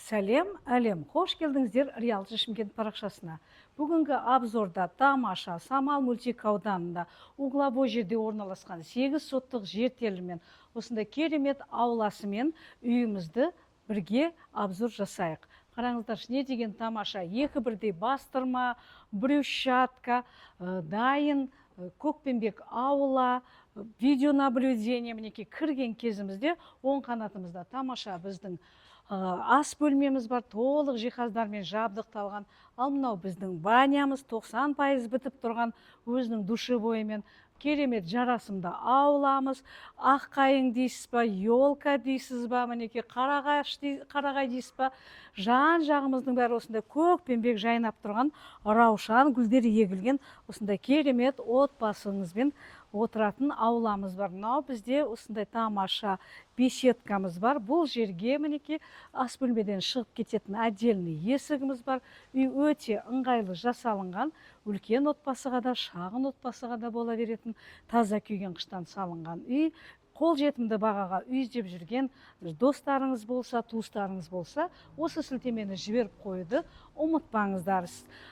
Сәлем, әлем! Қош келдіңіздер Риалти Шымкент парақшасына. Бүгінгі обзорда тамаша Самал мөлтек ауданында угловой жерде орналасқан 8 соттық жер телімімен, осындай керемет ауласымен үйімізді бірге обзор жасайық. Қараңыздаршы, не деген тамаша: екі бірдей бастырма, брусчатка, дайын көкпеңбек аула, видеонаблюдение. Мінекей, кірген кезімізде оң қанатымызда тамаша біздің ас бөлмеміз бар, толық жиһаздармен жабдықталған. Ал мынау біздің банямыз, 90% бітіп тұрған, өзінің душевойымен. Керемет жарасымды ауламыз. Ақ қайың дейсіз ба, елка дейсіз ба, мінекей, қарағаш, қарағай дейсіз ба, жан жағымыздың бәрі осындай көкпеңбек жайнап тұрған раушан гүлдер егілген осындай керемет отбасыңызбен отыратын ауламыз бар. Мынау бізде осындай тамаша беседкамыз бар. Бұл жерге, мінекей, ас бөлмеден шығып кететін отдельный есігіміз бар. Үй өте ыңғайлы жасалынған, үлкен отбасыға да, шағын отбасыға да бола беретін таза күйген қыштан салынған үй. Қолжетімді бағаға үй іздеп жүрген достарыңыз болса, туыстарыңыз болса, осы сілтемені жіберіп қоюды ұмытпаңыздар.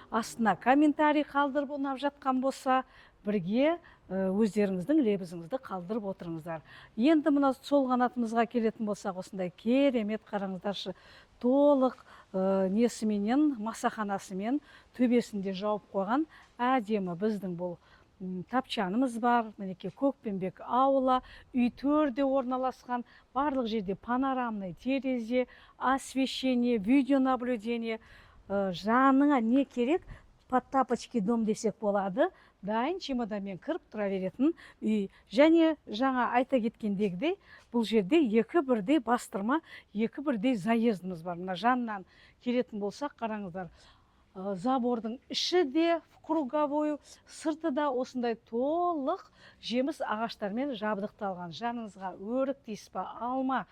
Астына комментарий қалдырып, ұнап жатқан болса, бірге өздеріңіздің лебізіңізді қалдырып отырыңыздар. Енді мына сол қанатымызға келетін болсақ, осындай керемет, қараңыздаршы, толық несіменен, масаханасымен, төбесінде жауып қойған әдемі біздің бұл тапчанымыз бар. Мінекей, көкпеңбек аула, үй төрде орналасқан, барлық жерде панорамный терезе, освещение, видеонаблюдение. Жаныңа не керек, под тапочки дом десек болады. Дайын чемоданмен кіріп тұра беретін үй. Және жаңа айта кеткендегідей, бұл жерде екі бірдей бастырма, екі бірдей заездіміз бар. Мына жанынан келетін болсақ, қараңыздар, забордың іші де в круговую, сырты да осындай толық жеміс ағаштармен жабдықталған. Жаныңызға өрік дейсіз ба, алма,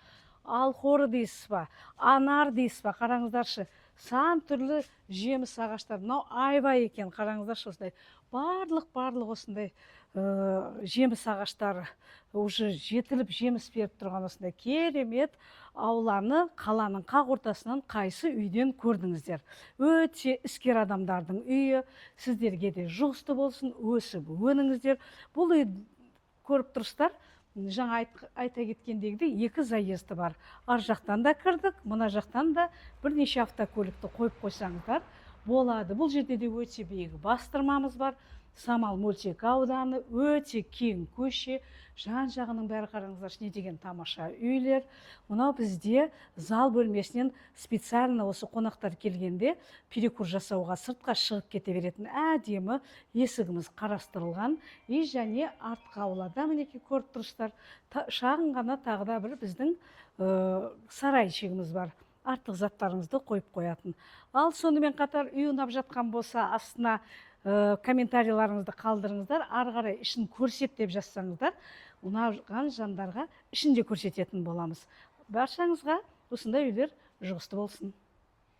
алхоры дейсіз ба, анар дейсіз ба, қараңыздаршы, сан түрлі жеміс ағаштар. Мынау айва екен, қараңыздаршы, осындай барлық осындай жеміс ағаштары уже жетіліп, жеміс беріп тұрған осындай керемет ауланы қаланың қақ ортасынан қайсы үйден көрдіңіздер? Өте іскер адамдардың үйі. Сіздерге де жұғысты болсын, өсіп өніңіздер. Бұл үй, көріп тұрсыздар, жаңа айта кеткендегідей, екі заезді бар. Ар жақтан да кірдік, мына жақтан да бірнеше автокөлікті қойып қойсаңыздар болады. Бұл жерде де өте биік бастырмамыз бар. Самал мөлтек ауданы, өте кең көше, жан жағының бәрі, қараңыздаршы, не деген тамаша үйлер. Мынау бізде зал бөлмесінен специально осы қонақтар келгенде перекур жасауға сыртқа шығып кете беретін әдемі есігіміз қарастырылған. И және артқы аулада, мінекей, көріп тұрсыздар, шағын ғана тағы да бір біздің сарайшигіміз бар, артық заттарыңызды қойып қоятын. Ал сонымен қатар үй ұнап жатқан болса, астына комментарийларыңызды қалдырыңыздар. Ары қарай ішін көрсет деп жазсаңыздар, ұнаған жандарға ішін де көрсететін боламыз. Баршаңызға осындай үйлер жұғысты болсын!